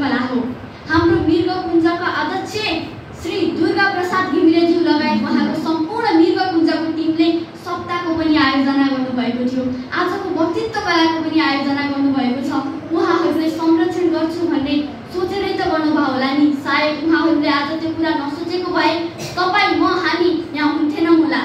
कला हो। हाम्रो मृगकुञ्जका अध्यक्ष श्री दुर्गा प्रसाद घिमिरेज्यू लगायत उहाँको सम्पूर्ण मृगकुञ्जको टिमले सप्ताहको पनि आयोजना गर्नुभएको थियो। आजको वक्तृत्व कलाको पनि आयोजना गर्नुभएको छ। उहाँहरूले संरक्षण गर्छु भन्ने सोचेरै त गर्नुभयो होला नि। सायद उहाँहरूले आज त्यो कुरा नसोचेको भए तपाईँ म हामी यहाँ हुन्थेनौँ होला।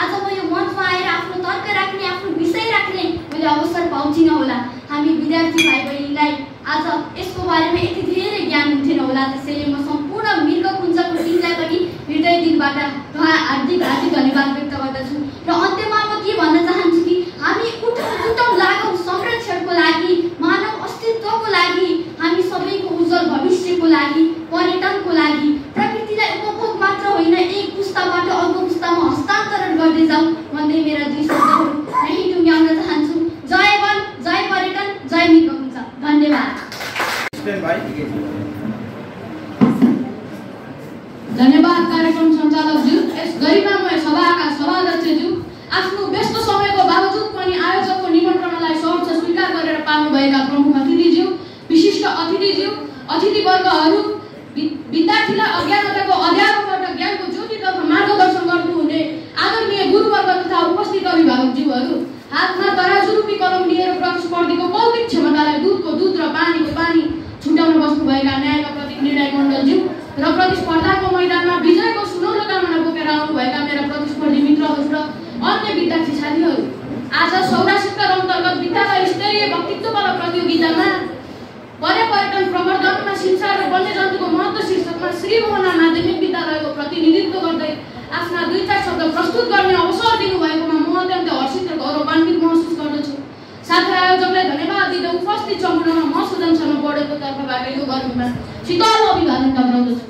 आज म यो मञ्चमा आएर आफ्नो तर्क राख्ने, आफ्नो विषय राख्ने मैले अवसर पाउँथिनँ होला। हामी विद्यार्थी भाइ बहिनीलाई आज यसको बारेमा यति धेरै ज्ञान हुन्थेन होला। त्यसैले म सम्पूर्ण मृगकुञ्जको टिमलाई पनि हृदय दिलबाट हार्दिक धन्यवाद व्यक्त गर्दछु। र अन्त्यमा म के भन्न चाहन्छु कि हामी उठौँ लागौँ संरक्षणको लागि, मानव अस्तित्वको लागि, हामी सबैको उज्जवल भविष्यको लागि, पर्यटनको लागि, प्रकृतिलाई उपभोग मात्र होइन एक पुस्ताबाट अर्को पुस्तामा हस्तान्तरण गर्दै जाउँ भन्दै मेरा दुई शब्दहरू यही टुङ्ग्याउन चाहन्छु। जय वन, जय पर्यटन, जय मृगकुञ्ज। धन्यवाद। धन्यवाद कार्यक्रम सञ्चालकज्यू, यस गरिमामय सभाका सभाध्यक्षज्यू, आफ्नो व्यस्त समयको बावजुद पनि आयोजकको निमन्त्रणालाई सहर्ष स्वीकार गरेर पाल्नुभएका प्रमुख अतिथिज्यू, विशिष्ट अतिथिज्यू, अतिथिवर्गहरू, विद्यार्थीलाई अज्ञानताको अँध्यारोबाट ज्ञानको ज्योतितर्फ मार्गदर्शन गर्नुहुने आदरणीय गुरुवर्ग तथा उपस्थित अभिभावकज्यूहरू, हातमा तराजु रूपी कलम लिएर प्रतिस्पर्धीको बौद्धिक क्षमतालाई दुधको दुध र पानीको पानी छुट्याउन बस्नुभएका न्यायका प्रतीक निर्णय मण्डलज्यू र प्रतिस्पर्धाको मैदानमा विजयको सुनौलो कामना बोकेर आउनुभएका मेरा प्रतिस्पर्धी मित्रहरू र अन्य विद्यार्थी साथीहरू, आज सौराष्ट्र अन्तर्गत विद्यालय स्तरीय वक्तृत्वकला प्रतियोगितामा पर्यटन प्रवर्धनमा सिमसार र वन्यजन्तुको महत्त्व शीर्षकमा श्री मोहना माध्यमिक विद्यालयको प्रतिनिधित्व गर्दै आफ्ना 2-4 शब्द प्रस्तुत गर्ने अवसर दिनुभएकोमा म अत्यन्त हर्षित र गौरवान्वित महसुस गर्दछु। साथै आयोजकलाई धन्यवाद दिँदै उपस्थित सम्पूर्णमा म सुजन शर्मा बोर्डको तर्फबाट यो गर्नुमा शीतल अभिवादन टक्राउँदछु।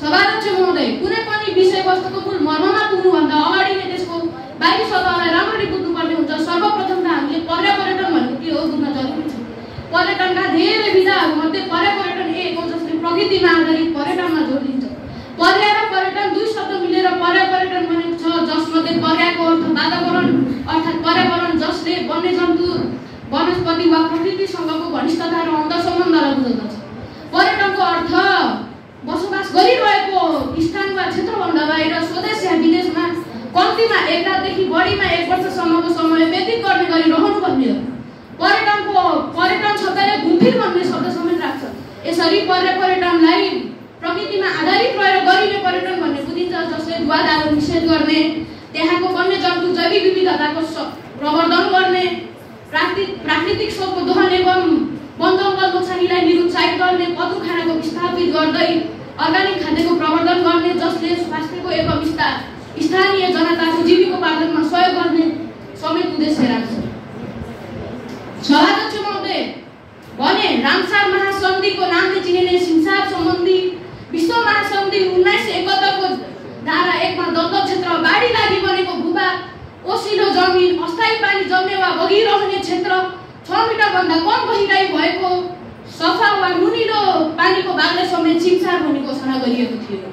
सभाध्यक्ष महोदय, कुनै पनि विषयवस्तुको मूल मर्ममा पुग्नुभन्दा अगाडि नै त्यसको बाहिरी सतहलाई राम्ररी बुझ्नुपर्ने हुन्छ। सर्वप्रथम त हामीले पर्यटन भनेको के हो बुझ्न जरुरी छ। पर्यटनका धेरै विधाहरूमध्ये पर्यटन एक हो जसले प्रकृतिमा आधारित पर्यटनमा जोड दिन्छ। पर्या र पर्यटन दुई शब्द मिलेर पर्यटन बनेको छ, जसमध्ये पर्याको अर्थ वातावरण अर्थात् पर्यावरण जसले वन्यजन्तु, वनस्पति वा प्रकृतिसँगको घनिष्ठता र अन्तर्सम्बन्धलाई बुझाउँदछ। पर्यटनको अर्थ बसोबास गरिरहेको स्थान वा क्षेत्रभन्दा बाहिर स्वदेश या विदेशमा कम्तीमा 1 रातदेखि बढीमा 1 वर्षसम्मको समय व्यतीत गर्ने गरी रहनु भन्ने हो। पर्यटन शब्दले घुमफिर भन्ने शब्द समेत राख्छ। यसरी पर्यटनलाई प्रकृतिमा आधारित रहेर गरिने पर्यटन भन्ने बुझिन्छ, जसले धुवाधार निषेध गर्ने, त्यहाँको वन्यजन्तु जैविक विविधताको प्रवर्धन गर्ने, प्राकृतिक स्रोतको दोहन एवं वन जङ्गल नोक्सानीलाई निरुत्साहित गर्ने, पशुखानाको विस्थापित गर्दै अर्ग्यानिक खाद्यको प्रवर्धन गर्ने, जसले स्वास्थ्यको एवं स्थानीय जनताको जीविकोपार्जनमा सहयोग गर्ने समेत उद्देश्य राख्छ। सभाध्यक्ष महोदय, भने रामसार महासन्धिको नामले चिनिने सिमसार सम्बन्धी विश्व महासन्धि 1971 को धारा 1 मा दत्तक क्षेत्र, बाढी लागि बनेको भूभाग, ओसिलो जमिन, अस्थायी पानी जम्ने वा बगिरहने क्षेत्र, 6 मिटर भन्दा कम गहिराई भएको सफा वा नुनिलो पानीको भागलाई समेत सिमसार भनी घोषणा गरिएको थियो।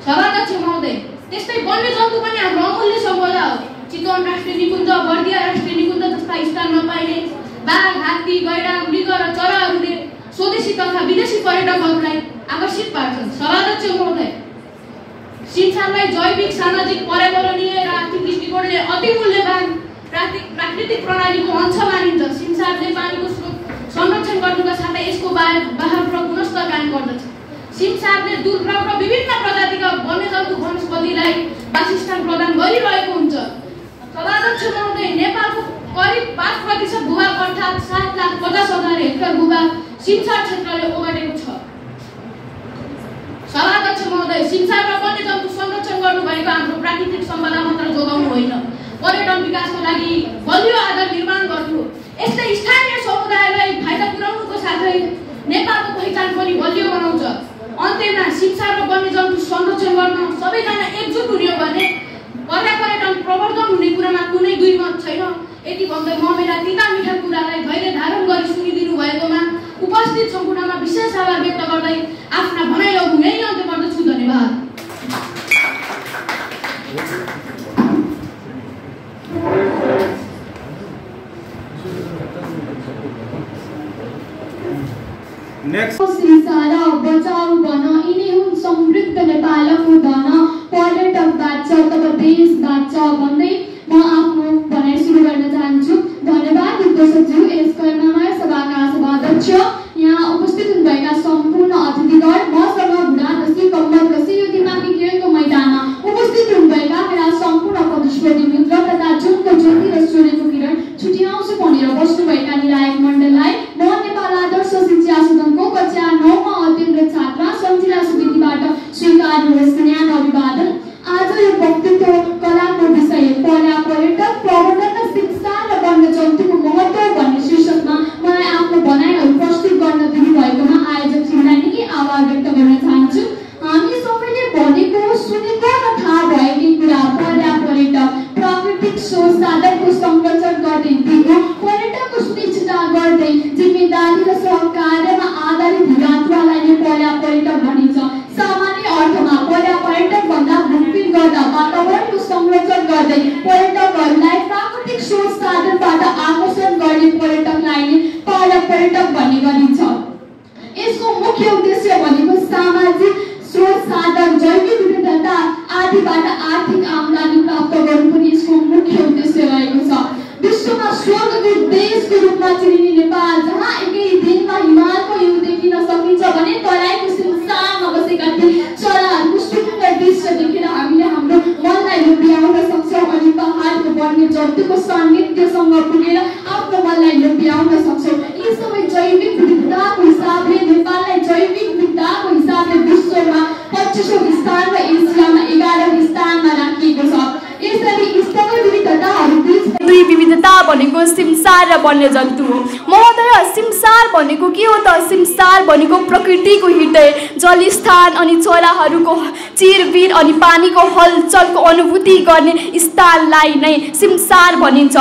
सभाध्यक्ष महोदय, त्यस्तै वन्यजन्तु पनि हाम्रो अमूल्य सम्पदा हो। चितवन राष्ट्रिय निकुञ्ज, बर्दिया राष्ट्रिय निकुञ्ज जस्ता स्थानमा पाइने बाघ, हात्ती, गैंडा, मृग र चराहरूले स्वदेशी तथा विदेशी पर्यटकहरूलाई आकर्षित पार्छन्। सभाध्यक्ष महोदय, सिमसारलाई जैविक, सामाजिक, पर्यावरणीय र आर्थिक दृष्टिकोणले अति मूल्यवान प्राकृतिक प्रणालीको अंश मानिन्छ। सिमसारले पानीको स्रोत संरक्षण गर्नुका साथै यसको बहाव र गुणस्तर कायम गर्दछ। सिमसारले दुर्लभ र विभिन्न प्रजातिका वन्यजन्तु वनस्पतिलाई वासस्थान प्रदान गरिरहेको हुन्छ। सभाध्यक्ष महोदय, नेपालको करिब 5% भूभाग अर्थात् 7,50,000 हेक्टर भूभाग सिमसार क्षेत्रले ओगटेको छ। सभाध्यक्ष महोदय, सिमसारमा वन्यजन्तु संरक्षण गर्नुभएको हाम्रो प्राकृतिक सम्पदा मात्र जोगाउनु होइन, पर्यटन विकासको लागि बलियो आधार निर्माण गर्नु हो। यस्तै स्थानीय समुदायलाई फाइदा पुर्याउनुको साथै नेपालको पहिचान पनि बलियो बनाउँछ। अन्त्यमा सिमसार र वन्यजन्तु संरक्षण गर्न सबैजना एकजुट हुने भने पर्यटन प्रवर्धन हुने कुरामा कुनै दुई मत छैन। यति भन्दै म मेरा तिता मिठा कुरालाई धैर्य धारण गरी सुनिदिनु भएकोमा उपस्थित सम्पूर्णमा विशेष आभार व्यक्त गर्दै आफ्ना भनाइहरू यही अन्त्य गर्दछु। धन्यवाद। नेक्स्ट सिमसार बचाऊ बन यिनी हुन् समृद्ध नेपालको धन पर्यटक बाँच्छ तब देश बाँच्छ भन्दै म आफ्नो भनाइ सुरु गर्न चाहन्छु। धन्यवाद उपसचिव, यस कर्ममा सभाका सभाध्यक्ष, यहाँ उपस्थित हुनुभएका सम्पूर्ण अतिथिगण, मसँग भुडादसी कम्मरदसी यो दिमागी खेलको मैदानमा उपस्थित हुनुभएका मेरा सम्पूर्ण प्रतिस्पर्धी मित्र तथा जुनको ज्योति र सूर्यको किरण छुट्याउँछु भनेर बस्नुभएका निर्णायक मण्डललाई म नेपाल आदर्श शिक्षा सदनको कक्षा 9 मा अध्ययनरत छात्रा सञ्जिला सुवेदीबाट स्वीकार्नुहोस् न्यानो अभिवादन। आज यो वक्तृत्व कलाको विषय पर्यटक प्रबन्धन र शिक्षा र वन्यजन्तुको महत्त्व भन्ने शीर्षकमा मलाई आफ्नो भनाइहरू प्रस्तुत गर्न दिनुभएकोमा आयोजक श्रीलाई निकै आभार व्यक्त गर्न चाहन्छु। हामी सबैले भनेको सुनेको र थाहा भएकै कुरा पर्यटक प्राकृतिक स्रोत साधनको संरक्षण गर्दै दिगो पर्यटकको सुनिश्चितता गर्दै जिम्मेदारी र सहकार्यमा आधारित यात्रालाई नै पर्यटक भनिन्छ। सामान्य अर्थमा पर्यटक भन्दा घुमफिर गर्दा वातावरणको संरक्षण गर्दै पर्यटकहरूलाई प्राकृतिक स्रोत साधनबाट आकर्षण गर्ने पर्यटकलाई नै पर्यटक भन्ने गरिन्छ। यसको मुख्य उद्देश्य भनेको सामाजिक स्रोत साधन, जैविक विविधता आदिबाट आर्थिक आम्दानी प्राप्त गर्नु पनि यसको मुख्य उद्देश्य रहेको छ। विश्वमा स्वर्गको देशको रूपमा चिनिने नेपाल, जहाँ एकै दिनमा हिमालको हिउँ देखिन सकिन्छ भने तराईको सिमसारमा बसेका ती चराहरूको सुन्दर दृश्य देखेर हामीले हाम्रो मनलाई लोभ्याउन सक्छौँ अनि पहाडको वन्यजन्तुको सान्निध्यसँग पुगेर आफ्नो मनलाई लोभ्याउन सक्छौँ। यी सबै जैविक विविधताको हिसाबले नेपाललाई जैविक विविधताको हिसाबले विश्वमा 25औं स्थान र एसियामा 11औं स्थानमा राखिएको छ। यसरी स्तरीय विविधताहरू दुई विविधता भनेको सिमसार र वन्यजन्तु हो। महोदय, सिमसार भनेको के हो त? सिमसार भनेको प्रकृतिको हृदय, जलस्थान अनि चराहरूको चिरबिर अनि पानीको हलचलको अनुभूति गर्ने स्थानलाई नै सिमसार भनिन्छ।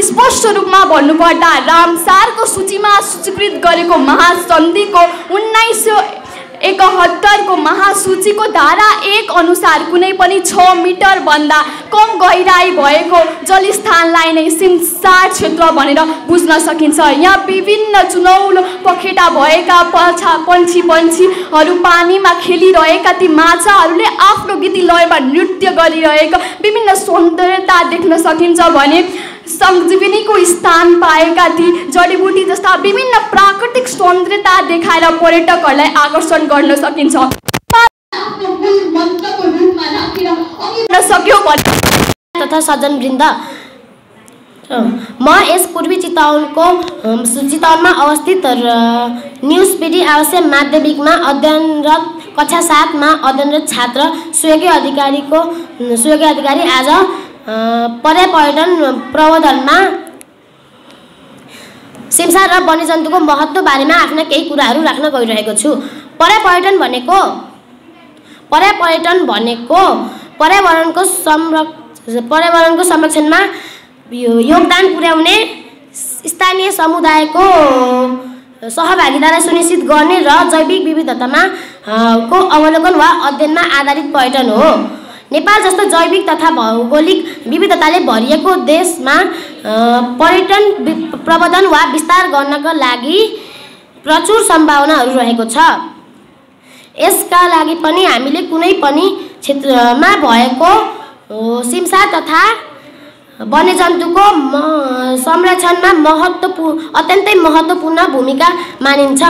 स्पष्ट रूपमा भन्नुपर्दा रामसारको सूचीमा सूचीकृत गरेको महासन्धिको 1971 को महासूचीको धारा 1 अनुसार कुनै पनि 6 मिटर भन्दा कम गहिराई भएको जलस्थानलाई नै सिमसार क्षेत्र भनेर बुझ्न सकिन्छ। यहाँ विभिन्न चुनौलो पखेटा भएका पन्छीहरू, पानीमा खेलिरहेका ती माछाहरूले आफ्नो गीती लयमा नृत्य गरिरहेका विभिन्न सौन्दर्यता देख्न सकिन्छ भने संजीवनीको स्थान पाएका ती जडीबुटी जस्ता विभिन्न प्राकृतिक सौन्दर्यता देखाएर पर्यटकहरूलाई आकर्षण गर्न सकिन्छ। तथा सज्जनवृन्द, म यस पूर्वी चितवनमा अवस्थित न्यू स्पिडी आवासीय माध्यमिकमा अध्ययनरत कक्षा 7 मा अध्ययनरत छात्र सुयोगी अधिकारी आज पर्यटन प्रबन्धनमा सिमसार र वन्यजन्तुको महत्त्व बारेमा आफ्ना केही कुराहरू राख्न गइरहेको छु। पर्यटन भनेको पर्यावरणको संरक्षणमा योगदान पुर्याउने स्थानीय समुदायको सहभागितालाई सुनिश्चित गर्ने र जैविक विविधतामा को अवलोकन वा अध्ययनमा आधारित पर्यटन हो। नेपाल जस्तो जैविक तथा भौगोलिक विविधताले भरिएको देशमा पर्यटन प्रवर्धन वा विस्तार गर्नका लागि प्रचुर सम्भावनाहरू रहेको छ। यसका लागि पनि हामीले कुनै पनि क्षेत्रमा भएको सिमसार तथा वन्यजन्तुको संरक्षणमा अत्यन्तै महत्त्वपूर्ण भूमिका मानिन्छ।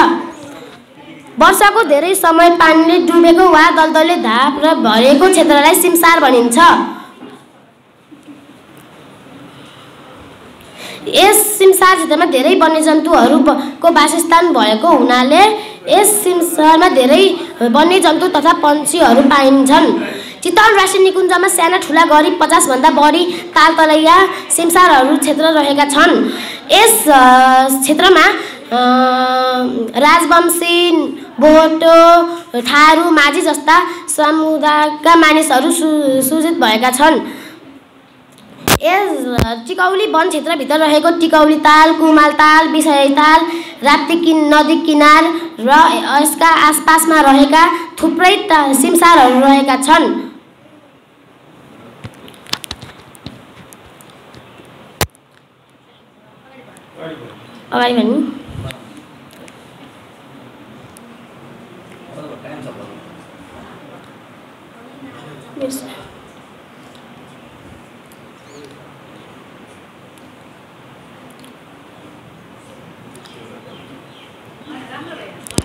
वर्षको धेरै समय पानीले डुबेको वा दलदलले धाप र भरिएको क्षेत्रलाई सिमसार भनिन्छ। यस सिमसार क्षेत्रमा धेरै वन्यजन्तुहरूको वासस्थान भएको हुनाले यस सिमसारमा धेरै वन्यजन्तु तथा पन्छीहरू पाइन्छन्। चितवन राष्ट्रिय निकुञ्जमा साना ठुला गरी 50 भन्दा बढी तालतलैया सिमसारहरू क्षेत्र रहेका छन्। यस क्षेत्रमा राजवंशी, बोटो, थारू, माझी जस्ता समुदायका मानिसहरू सुजित भएका छन्। यस टिकौली वन क्षेत्रभित्र रहेको टिकौली ताल, कुमाल ताल, विषय ताल, राप्ती नदी किनार र यसका आसपासमा रहेका थुप्रै सिमसारहरू रहेका छन्।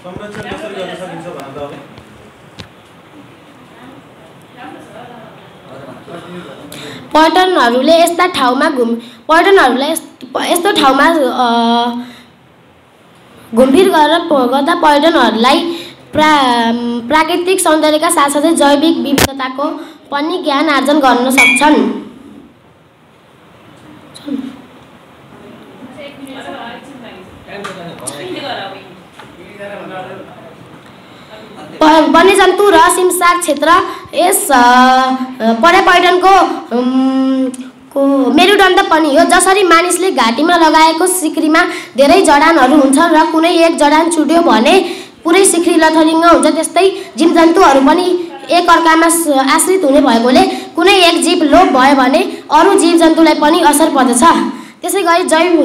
संरक्षण कसरी गर्न सकिन्छ भन्न तपाईँ? पर्यटनहरूले यस्तो ठाउँमा घुमफिर गर्दा पर्यटनहरूलाई प्राकृतिक सौन्दर्यका साथसाथै जैविक विविधताको पनि ज्ञान आर्जन गर्न सक्छन्। वन्यजन्तु र सिमसार क्षेत्र यस पर्यटनको मेरुदण्ड पनि हो। जसरी मानिसले घाँटीमा लगाएको सिक्रीमा धेरै जडानहरू हुन्छन् र कुनै एक जडान छुट्यो भने पुरै सिक्री लथलिङ्ग हुन्छ, त्यस्तै जीवजन्तुहरू पनि एक अर्कामा आश्रित हुने भएकोले कुनै एक जीव लोप भयो भने अरू जीवजन्तुलाई पनि असर पर्दछ। त्यसै गरी जैव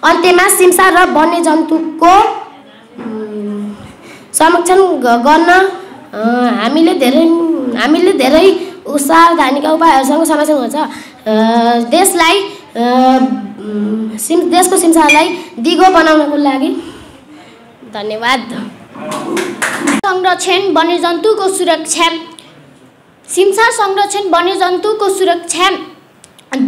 अन्त्यमा सिमसार र वन्यजन्तुको संरक्षण गर्न हामीले धेरै सावधानीका उपायहरूसँग संरक्षण हुन्छ। देशको सिमसारलाई दिगो बनाउनको लागि धन्यवाद। संरक्षण वन्यजन्तुको सुरक्षा, सिमसार संरक्षण वन्यजन्तुको सुरक्षा,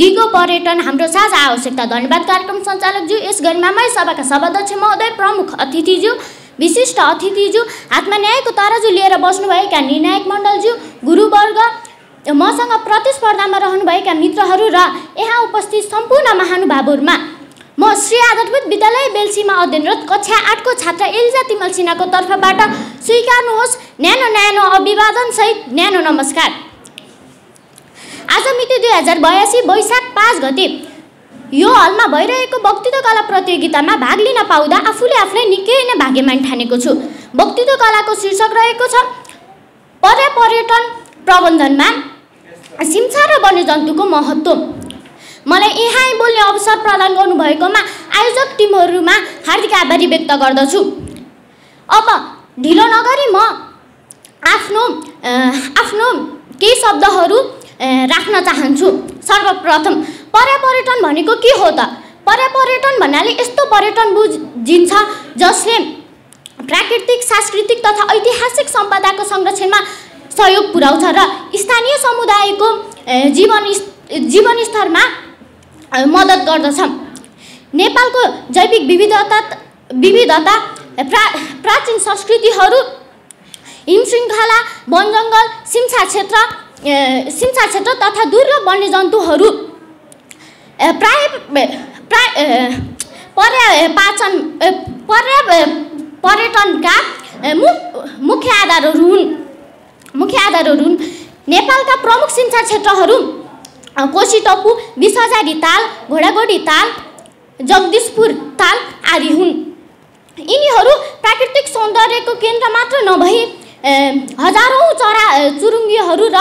दिगो पर्यटन हाम्रो साझा आवश्यकता। धन्यवाद कार्यक्रम सञ्चालकज्यू। यस गरिमामय सभाका सभाध्यक्ष महोदय, प्रमुख अतिथिज्यू, विशिष्ट अतिथिज्यू, हातमा न्यायको तराजु लिएर बस्नुभएका निर्णायक मण्डलज्यू, गुरुवर्ग, मसँग प्रतिस्पर्धामा रहनुभएका मित्रहरू र यहाँ उपस्थित सम्पूर्ण महानुभावहरूमा म श्री आधारभूत विद्यालय बेल्सीमा अध्ययनरत कक्षा 8 को छात्रा एलिजा तिमल सिन्हाको तर्फबाट स्वीकार्नुहोस् न्यानो अभिवादन सहित न्यानो नमस्कार। आज मिति 2082 वैशाख 5 गते यो हलमा भइरहेको वक्तृत्व कला प्रतियोगितामा भाग लिन पाउँदा आफूले आफूलाई निकै नै भाग्यमान ठानेको छु। वक्तृत्व कलाको शीर्षक रहेको छ पर्यटन प्रबन्धनमा सिमसार र वन्यजन्तुको महत्त्व। मलाई यहाँ बोल्ने अवसर प्रदान गर्नुभएकोमा आयोजक टिमहरूमा हार्दिक आभारी व्यक्त गर्दछु। अब ढिलो नगरी म आफ्नो केही शब्दहरू राख्न चाहन्छु। सर्वप्रथम पर्यटन भनेको के हो त? पर्यटन भन्नाले यस्तो पर्यटन बुझिन्छ जसले प्राकृतिक, सांस्कृतिक तथा ऐतिहासिक सम्पदाको संरक्षणमा सहयोग पुर्याउँछ र स्थानीय समुदायको जीवन स्तरमा मद्दत गर्दछ। नेपालको जैविक विविधता प्राचीन संस्कृतिहरू, हिमशृङ्खला, वनजङ्गल, सिमसार क्षेत्र तथा दुर्लभ वन्यजन्तुहरू पर्यटनका मुख्य आधारहरू हुन्। नेपालका प्रमुख सिमसार क्षेत्रहरू कोशी टप्पु, बिसहजारी ताल, घोडागोडी ताल, जगदीशपुर ताल आदि हुन्। यिनीहरू प्राकृतिक सौन्दर्यको केन्द्र मात्र नभई हजारौँ चराचुरुङ्गीहरू र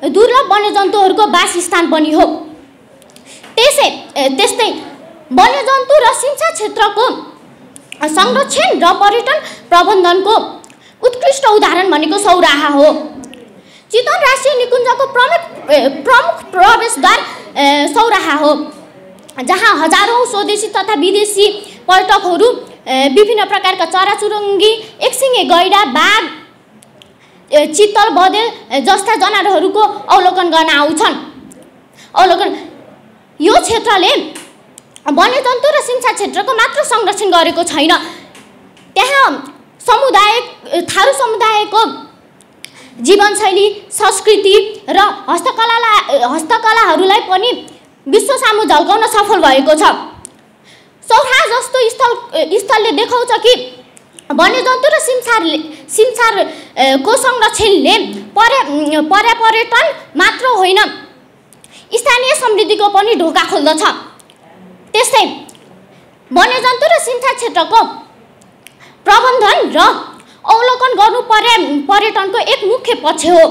दुर्लभ वन्यजन्तुहरूको वासस्थान पनि हो। त्यस्तै वन्यजन्तु र सिमसार क्षेत्रको संरक्षण र पर्यटन प्रबन्धनको उत्कृष्ट उदाहरण भनेको सौराहा हो। चितवन राष्ट्रिय निकुञ्जको प्रमुख प्रवेशद्वार सौराहा हो, जहाँ हजारौँ स्वदेशी तथा विदेशी पर्यटकहरू विभिन्न प्रकारका चराचुरुङ्गी, एकसिङे गैडा, बाघ, चितल, बँदेल जस्ता जनावरहरूको अवलोकन गर्न आउँछन्। यो क्षेत्रले वन्यजन्तु र सिमसार क्षेत्रको मात्र संरक्षण गरेको छैन, त्यहाँ थारू समुदायको जीवनशैली, संस्कृति र हस्तकलाहरूलाई पनि विश्व सामु झल्काउन सफल भएको छ। सौराहा जस्तो स्थलले देखाउँछ कि वन्यजन्तु र सिमसारको संरक्षणले पर्यटन मात्र होइन, स्थानीय समृद्धिको पनि ढोका खोल्दछ। त्यस्तै वन्यजन्तु र सिमसार क्षेत्रको प्रबन्धन र अवलोकन गर्नु पर्यटनको एक मुख्य पक्ष हो।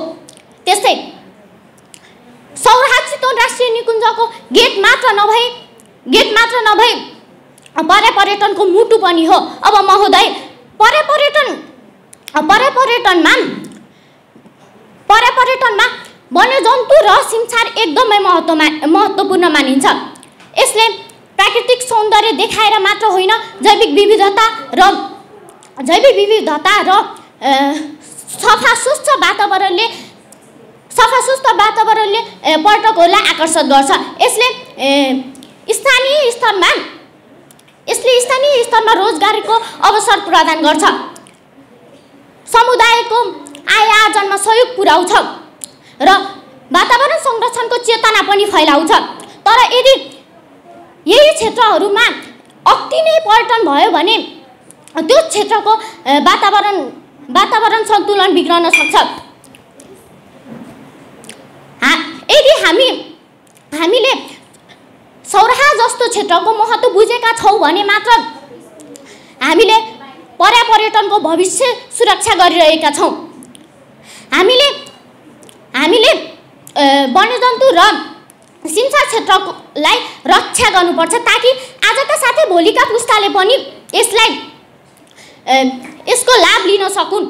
त्यस्तै सौराहा चितवन राष्ट्रिय निकुञ्जको गेट मात्र नभई पर्यटनको मुटु पनि हो। अब महोदय, पर्यटनमा वन्यजन्तु र सिमसार एकदमै महत्त्वपूर्ण मानिन्छ। यसले प्राकृतिक सौन्दर्य देखाएर मात्र होइन, जैविक विविधता र जैविक विविधता र सफा सुस्थ वातावरणले पर्यटकहरूलाई आकर्षित गर्छ। यसले स्थानीय स्तरमा रोजगारीको अवसर प्रदान गर्छ, समुदायको आय आर्जनमा सहयोग पुर्याउँछ र वातावरण संरक्षणको चेतना पनि फैलाउँछ। तर यदि यही क्षेत्रहरूमा अति नै पर्यटन भयो भने त्यो क्षेत्रको वातावरण सन्तुलन बिग्रन सक्छ। यदि हामीले सौराहा जस्तो क्षेत्रको महत्त्व बुझेका छौँ भने मात्र हामीले पर्यटनको भविष्य सुरक्षा गरिरहेका छौँ। हामीले वन्यजन्तु र सिमसार क्षेत्रलाई रक्षा गर्नुपर्छ ताकि आजका साथै भोलिका पुस्ताले पनि यसको लाभ लिन सकुन्।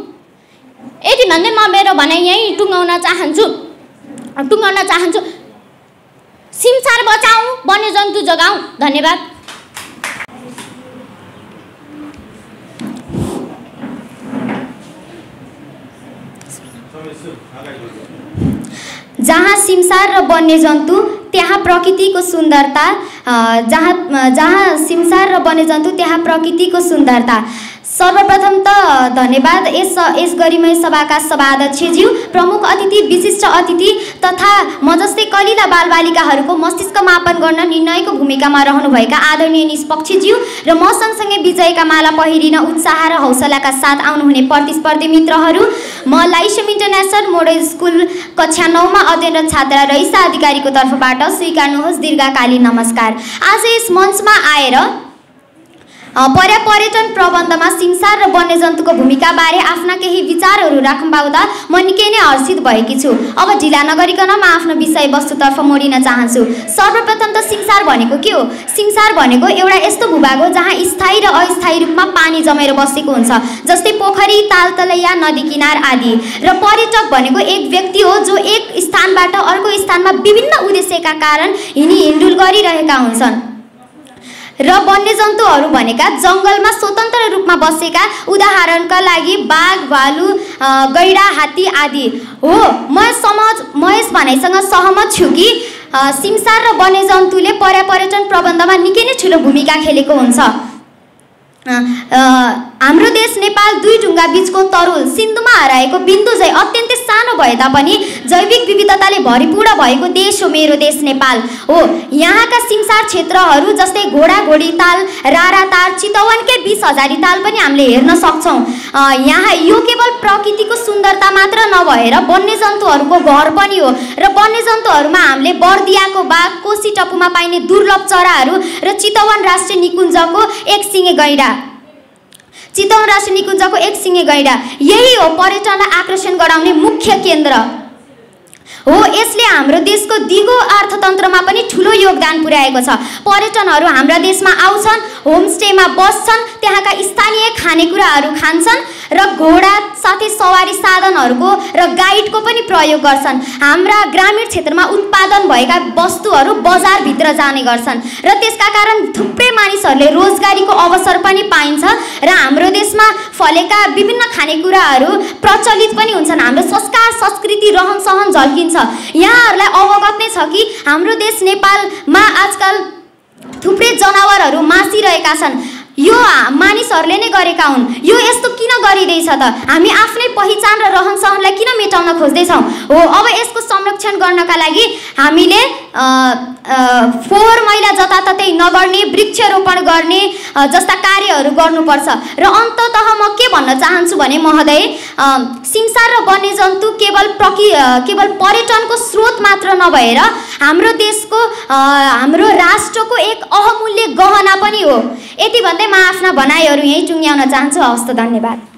यति भन्दै म मेरो भनाइ यहीँ टुङ्गाउन चाहन्छु। सिमसार बचाऊ, वन्यजन्तु जगाऊ। धन्यवाद। जहाँ सिमसार र वन्यजन्तु त्यहाँ प्रकृतिको सुन्दरता, जहाँ सिमसार र वन्यजन्तु त्यहाँ प्रकृतिको सुन्दरता। सर्वप्रथम त धन्यवाद यस गरिमय सभाका सभाध्यक्षज्यू, प्रमुख अतिथि, विशिष्ट अतिथि तथा म जस्तै कलिला बालबालिकाहरूको मस्तिष्क मापन गर्न निर्णयको भूमिकामा रहनुभएका आदरणीय निष्पक्षज्यू र म सँगसँगै विजयका माला पहिरिन उत्साह र हौसलाका साथ आउनुहुने प्रतिस्पर्धी मित्रहरू, म लाइसम इन्टरनेसनल मोडल स्कुल कक्षा 9 मा अध्ययनरत छात्रा रईसा अधिकारीको तर्फबाट स्वीकार्नुहोस् दीर्घकालीन नमस्कार। आज यस मञ्चमा आएर पर्यटन प्रबन्धमा सिमसार र वन्यजन्तुको भूमिकाबारे आफ्ना केही विचारहरू राख्न पाउँदा म निकै नै हर्षित भएकी छु। अब ढिला नगरिकन म आफ्नो विषयवस्तुतर्फ मोडिन चाहन्छु। सर्वप्रथम त सिमसार भनेको के हो? सिमसार भनेको एउटा यस्तो भूभाग हो जहाँ स्थायी र अस्थायी रूपमा पानी जमेर बसेको हुन्छ, जस्तै पोखरी, तालतलैया, नदी किनार आदि। र पर्यटक भनेको एक व्यक्ति हो जो एक स्थानबाट अर्को स्थानमा विभिन्न उद्देश्यका कारण हिँडडुल गरिरहेका हुन्छन्। र वन्यजन्तुहरू भनेका जङ्गलमा स्वतन्त्र रूपमा बसेका, उदाहरणका लागि बाघ, भालु, गैडा, हात्ती आदि हो। म यस भनाइसँग सहमत छु कि सिमसार र वन्यजन्तुले पर्यटन प्रबन्धमा निकै नै ठुलो भूमिका खेलेको हुन्छ। हाम्रो देश नेपाल दुई ढुङ्गा बीचको तरुल सिन्धुमा हराएको बिन्दु झैँ अत्यन्तै सानो भए तापनि जैविक विविधताले भरिपूर्ण भएको देश हो मेरो देश नेपाल हो। यहाँका सिमसार क्षेत्रहरू जस्तै घोडाघोडी ताल, रारा ताल, चितवनकै 20,000 ताल पनि हामीले हेर्न सक्छौँ। यहाँ यो केवल प्रकृतिको सुन्दरता मात्र नभएर वन्यजन्तुहरूको घर पनि हो। र वन्यजन्तुहरूमा हामीले बर्दियाको बाघ, कोशी टपुमा पाइने दुर्लभ चराहरू र चितवन राष्ट्रिय निकुञ्जको एक सिङे गैडा यही हो पर्यटनलाई आकर्षण गराउने मुख्य केन्द्र हो। यसले हाम्रो देशको दिगो अर्थतन्त्रमा पनि ठुलो योगदान पुर्याएको छ। पर्यटनहरू हाम्रा देशमा आउँछन्, होमस्टेमा बस्छन्, त्यहाँका स्थानीय खानेकुराहरू खान्छन् र घोडा साथै सवारी साधनहरूको र गाइडको पनि प्रयोग गर्छन्। हाम्रा ग्रामीण क्षेत्रमा उत्पादन भएका वस्तुहरू बजारभित्र जाने गर्छन् र त्यसका कारण थुप्रै मानिसहरूले रोजगारीको अवसर पनि पाइन्छ र हाम्रो देशमा फलेका विभिन्न खानेकुराहरू प्रचलित पनि हुन्छन्। हाम्रो संस्कार, संस्कृति, रहन सहन झल्किन्छ। यहाँहरूलाई अवगत नै छ कि हाम्रो देश नेपालमा आजकल थुप्रै जनावरहरू मासिरहेका छन्। यो मानिसहरूले नै गरेका हुन्। यो यस्तो किन गरिँदैछ त? हामी आफ्नै पहिचान र रहन सहनलाई किन मेटाउन खोज्दैछौँ हो। अब यसको संरक्षण गर्नका लागि हामीले फोहोर मैला जताततै नगर्ने, वृक्षरोपण गर्ने जस्ता कार्यहरू गर्नुपर्छ। र अन्ततः म के भन्न चाहन्छु भने महोदय, सिमसार र वन्यजन्तु केवल पर्यटनको स्रोत मात्र नभएर हाम्रो देशको, हाम्रो राष्ट्रको एक अहमूल्य गहना पनि हो। यति भन्दै म आफ्ना भनाइहरू यहीँ टुङ्ग्याउन चाहन्छु। हवस् त, धन्यवाद।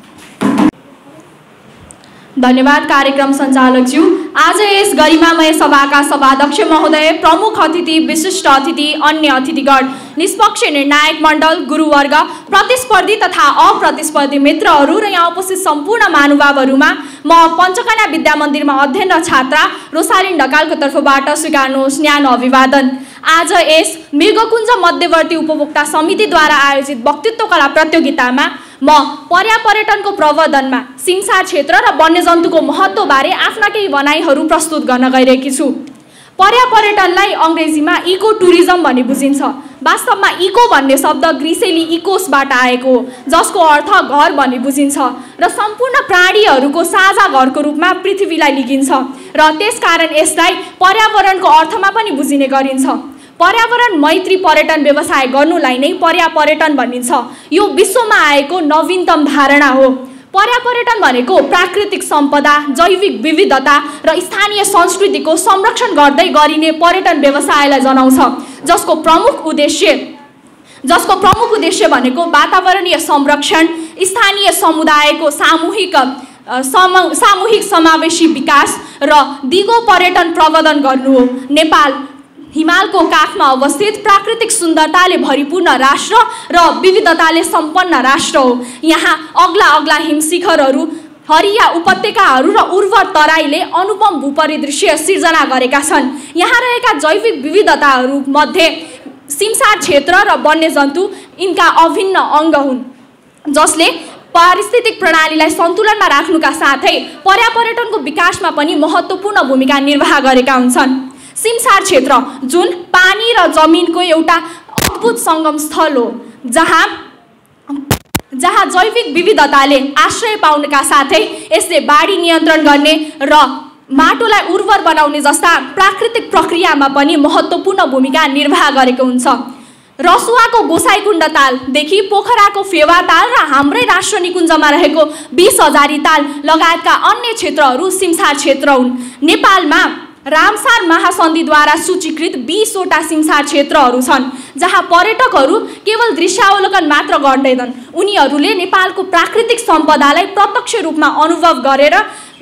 धन्यवाद कार्यक्रम सञ्चालकज्यू। आज यस गरिमामय सभाका सभाध्यक्ष महोदय, प्रमुख अतिथि, विशिष्ट अतिथि, अन्य अतिथिगण, निष्पक्ष निर्णायक मण्डल, गुरुवर्ग, प्रतिस्पर्धी तथा अप्रतिस्पर्धी मित्रहरू र यहाँ उपस्थित सम्पूर्ण महानुभावहरूमा म पञ्चकन्या विद्या मन्दिरमा अध्ययनरत छात्रा रोसालिन ढकालको तर्फबाट स्वीकार्नुहोस् न्यानो अभिवादन। आज यस मृगकुञ्ज मध्यवर्ती उपभोक्ता समितिद्वारा आयोजित वक्तृत्व कला प्रतियोगितामा म पर्यापर्यटनको प्रवर्धनमा सिमसार क्षेत्र र वन्यजन्तुको महत्त्वबारे आफ्ना केही भनाइहरू प्रस्तुत गर्न गइरहेकी छु। पर्यापर्यटनलाई अङ्ग्रेजीमा इको टुरिज्म भन्ने बुझिन्छ। वास्तवमा इको भन्ने शब्द ग्रिसेली इकोसबाट आएको हो, जसको अर्थ घर भन्ने बुझिन्छ र सम्पूर्ण प्राणीहरूको साझा घरको रूपमा पृथ्वीलाई लिगिन्छ र त्यसकारण यसलाई पर्यावरणको अर्थमा पनि बुझिने गरिन्छ। पर्यावरण मैत्री पर्यटन व्यवसाय गर्नुलाई नै पर्यापर्यटन भनिन्छ। यो विश्वमा आएको नवीनतम धारणा हो। पर्यापर्यटन भनेको प्राकृतिक सम्पदा, जैविक विविधता र स्थानीय संस्कृतिको संरक्षण गर्दै गरिने पर्यटन व्यवसायलाई जनाउँछ, जसको प्रमुख उद्देश्य भनेको वातावरणीय संरक्षण, स्थानीय समुदायको सामूहिक समावेशी विकास र दिगो पर्यटन प्रवर्धन गर्नु हो। नेपाल हिमालको काखमा अवस्थित प्राकृतिक सुन्दरताले भरिपूर्ण राष्ट्र र विविधताले सम्पन्न राष्ट्र हो। यहाँ अग्ला अग्ला हिमशिखरहरू, हरिया उपत्यकाहरू र उर्वर तराईले अनुपम भूपरिदृश्य सिर्जना गरेका छन्। यहाँ रहेका जैविक विविधताहरू मध्ये सिमसार क्षेत्र र वन्यजन्तु यिनका अभिन्न अङ्ग हुन्, जसले पारिस्थितिक प्रणालीलाई सन्तुलनमा राख्नुका साथै पर्यापर्यटनको विकासमा पनि महत्त्वपूर्ण भूमिका निर्वाह गरेका हुन्छन्। सिमसार क्षेत्र जुन पानी र जमिनको एउटा अद्भुत सङ्गम स्थल हो, जहाँ जैविक विविधताले आश्रय पाउनका साथै यसले बाढी नियन्त्रण गर्ने र माटोलाई उर्वर बनाउने जस्ता प्राकृतिक प्रक्रियामा पनि महत्त्वपूर्ण भूमिका निर्वाह गरेको हुन्छ। रसुवाको गोसाइकुण्ड तालदेखि पोखराको फेवा ताल र हाम्रै राष्ट्र निकुञ्जमा रहेको 20,000 ताल लगायतका अन्य क्षेत्रहरू सिमसार क्षेत्र हुन्। नेपालमा रामसार महासन्धिद्वारा सूचीकृत 20 वटा सिमसार क्षेत्रहरू छन्, जहाँ पर्यटकहरू केवल दृश्यावलोकन मात्र गर्दैनन्, उनीहरूले नेपालको प्राकृतिक सम्पदालाई प्रत्यक्ष रूपमा अनुभव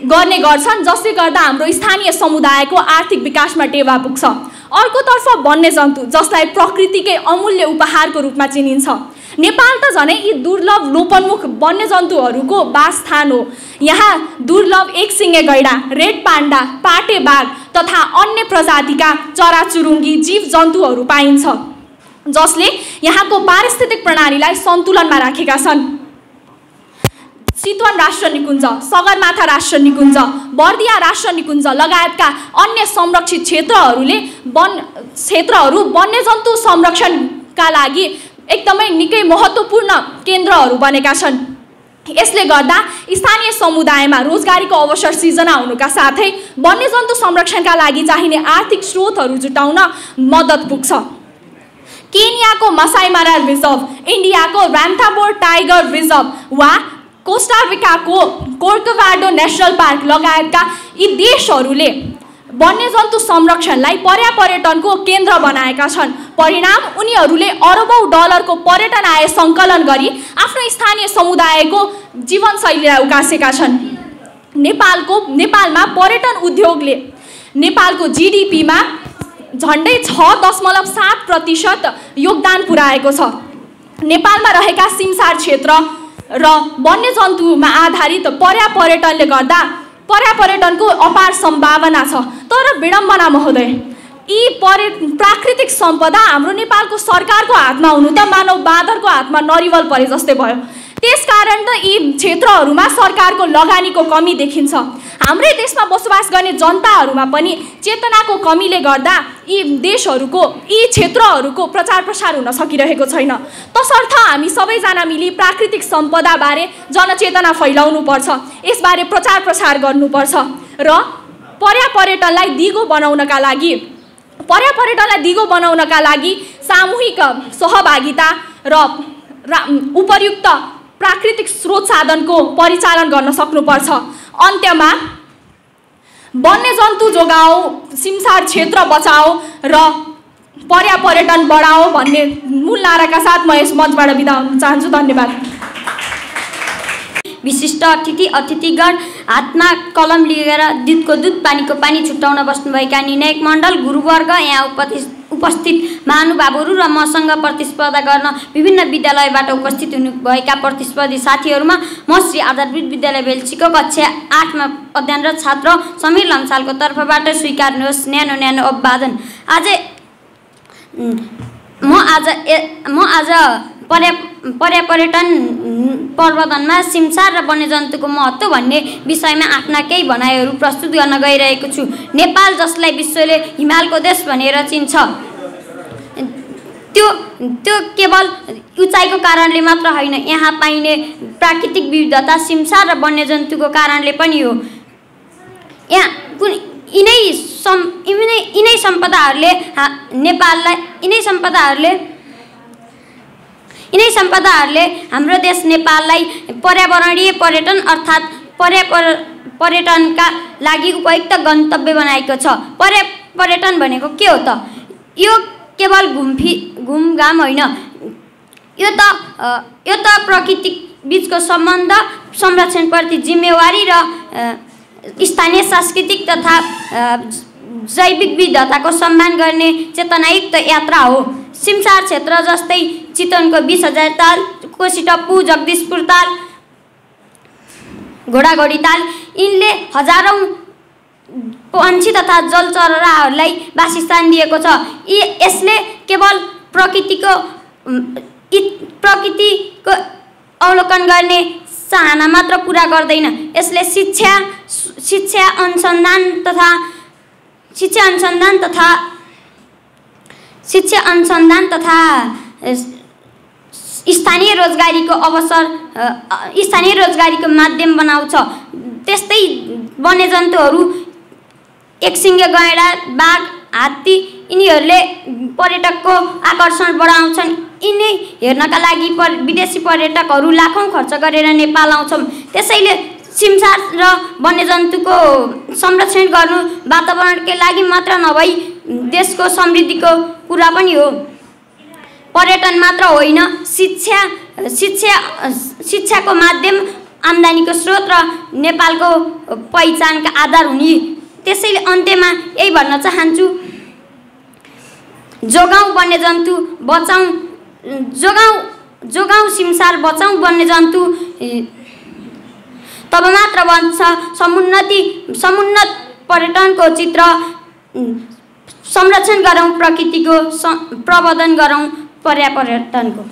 गर्ने गर्छन्, जसले गर्दा हाम्रो स्थानीय समुदायको आर्थिक विकासमा टेवा पुग्छ। अर्कोतर्फ वन्यजन्तु, जसलाई प्रकृतिकै अमूल्य उपहारको रूपमा चिनिन्छ। नेपाल त झनै यी दुर्लभ लोपन्मुख वन्यजन्तुहरूको वासस्थान हो। यहाँ दुर्लभ एकसिङे गैडा, रेड पाण्डा, पाटे बाघ तथा अन्य प्रजातिका चराचुरुङ्गी जीवजन्तुहरू पाइन्छ, जसले यहाँको पारिस्थितिक प्रणालीलाई सन्तुलनमा राखेका छन्। चितवन राष्ट्र निकुञ्ज, सगरमाथा राष्ट्र निकुञ्ज, बर्दिया राष्ट्र निकुञ्ज लगायतका अन्य संरक्षित क्षेत्रहरू वन्यजन्तु संरक्षणका लागि एकदमै निकै महत्त्वपूर्ण केन्द्रहरू बनेका छन्। यसले गर्दा स्थानीय समुदायमा रोजगारीको अवसर सिर्जना हुनुका साथै वन्यजन्तु संरक्षणका लागि चाहिने आर्थिक स्रोतहरू जुटाउन मद्दत पुग्छ। केन्याको मासाई मारा रिजर्भ, इन्डियाको रामथाबोर टाइगर रिजर्भ वा कोस्टारिकाको कोर्कोभाडो नेसनल पार्क लगायतका यी देशहरूले वन्यजन्तु संरक्षणलाई पर्यापर्यटनको केन्द्र बनाएका छन्। परिणाम, उनीहरूले अरबौं डलरको पर्यटन आय सङ्कलन गरी आफ्नो स्थानीय समुदायको जीवनशैलीलाई उकासेका छन्। नेपालमा पर्यटन उद्योगले नेपालको जीडीपीमा झन्डै 6.7% योगदान पुर्याएको छ। नेपालमा रहेका सिमसार क्षेत्र र वन्यजन्तुमा आधारित पर्यापर्यटनले गर्दा पर्यापर्यटनको अपार सम्भावना छ। तर विडम्बना महोदय, यी प्राकृतिक सम्पदा हाम्रो नेपालको सरकारको हातमा हुनु त मानव बाँदरको हातमा नरिवल परे जस्तै भयो। त्यसकारण त यी क्षेत्रहरूमा सरकारको लगानीको कमी देखिन्छ। हाम्रै देशमा बसोबास गर्ने जनताहरूमा पनि चेतनाको कमीले गर्दा यी क्षेत्रहरूको प्रचार प्रसार हुन सकिरहेको छैन। तसर्थ हामी सबैजना मिली प्राकृतिक सम्पदाबारे जनचेतना फैलाउनुपर्छ, यसबारे प्रचार प्रसार गर्नुपर्छ र पर्यापर्यटनलाई दिगो बनाउनका लागि सामूहिक सहभागिता र उपयुक्त प्राकृतिक स्रोत साधनको परिचालन गर्न सक्नुपर्छ। अन्त्यमा वन्यजन्तु जोगाओ, सिमसार क्षेत्र बचाओ र पर्यापर्यटन बढाओ भन्ने मूल नाराका साथ म यस मञ्चबाट बिदा हुन चाहन्छु। धन्यवाद। विशिष्ट अतिथिगण, हातमा कलम लिएर दुधको दुध पानीको पानी छुट्याउन बस्नुभएका निर्णायक मण्डल, गुरुवर्ग, यहाँ उपस्थित महानुभावहरू र मसँग प्रतिस्पर्धा गर्न विभिन्न विद्यालयबाट उपस्थित हुनुभएका प्रतिस्पर्धी साथीहरूमा म श्री आधारवृत्त विद्यालय बेल्छीको कक्षा 8मा अध्ययनरत छात्र समीर लम्सालको तर्फबाट स्वीकार्नुहोस् न्यानो अभिवादन। आज म आज पर्यटन प्रवर्धनमा सिमसार र वन्यजन्तुको महत्त्व भन्ने विषयमा आफ्ना केही भनाइहरू प्रस्तुत गर्न गइरहेको छु। नेपाल जसलाई विश्वले हिमालको देश भनेर चिन्छ, त्यो केवल उचाइको कारणले मात्र होइन, यहाँ पाइने प्राकृतिक विविधता सिमसार र वन्यजन्तुको कारणले पनि हो। यहाँ यिनै सम्पदाहरूले हाम्रो देश नेपाललाई पर्यावरणीय पर्यटन अर्थात् पर्यटनका लागि उपयुक्त गन्तव्य बनाएको छ। पर्यटन भनेको के हो त? यो केवल घुमघाम होइन, यो त प्रकृति बीचको सम्बन्ध, संरक्षणप्रति जिम्मेवारी र स्थानीय सांस्कृतिक तथा जैविक विविधताको सम्मान गर्ने चेतनायुक्त यात्रा हो। सिमसार क्षेत्र जस्तै चितवनको 20,000 ताल, कोसीटप्पु, जगदीशपुर ताल, घोडाघोडी ताल, यिनले हजारौं पन्छी तथा जलचराहरूलाई वासस्थान दिएको छ। यसले केवल प्रकृतिको अवलोकन गर्ने चाहना मात्र पूरा गर्दैन, यसले शिक्षा अनुसन्धान तथा स्थानीय रोजगारीको माध्यम बनाउँछ। त्यस्तै वन्यजन्तुहरू एकसिङ्गे गैंडा, बाघ, हात्ती यिनीहरूले पर्यटकको आकर्षण बढाउँछन्। यिनी हेर्नका लागि विदेशी पर्यटकहरू लाखौं खर्च गरेर नेपाल आउँछन्। त्यसैले सिमसार र वन्यजन्तुको संरक्षण गर्नु वातावरणकै लागि मात्र नभई देशको समृद्धिको कुरा पनि हो। पर्यटन मात्र होइन, शिक्षाको माध्यम, आम्दानीको स्रोत र नेपालको पहिचानका आधार हुने। त्यसैले अन्त्यमा यही भन्न चाहन्छु, जोगाउँ वन्यजन्तु, जोगाउँ सिमसार, बचाउँ वन्यजन्तु, तब मात्र बन्छ समुन्नत पर्यटनको चित्र। संरक्षण गरौँ प्रकृतिको, प्रवर्धन गरौँ पर्यावरणको।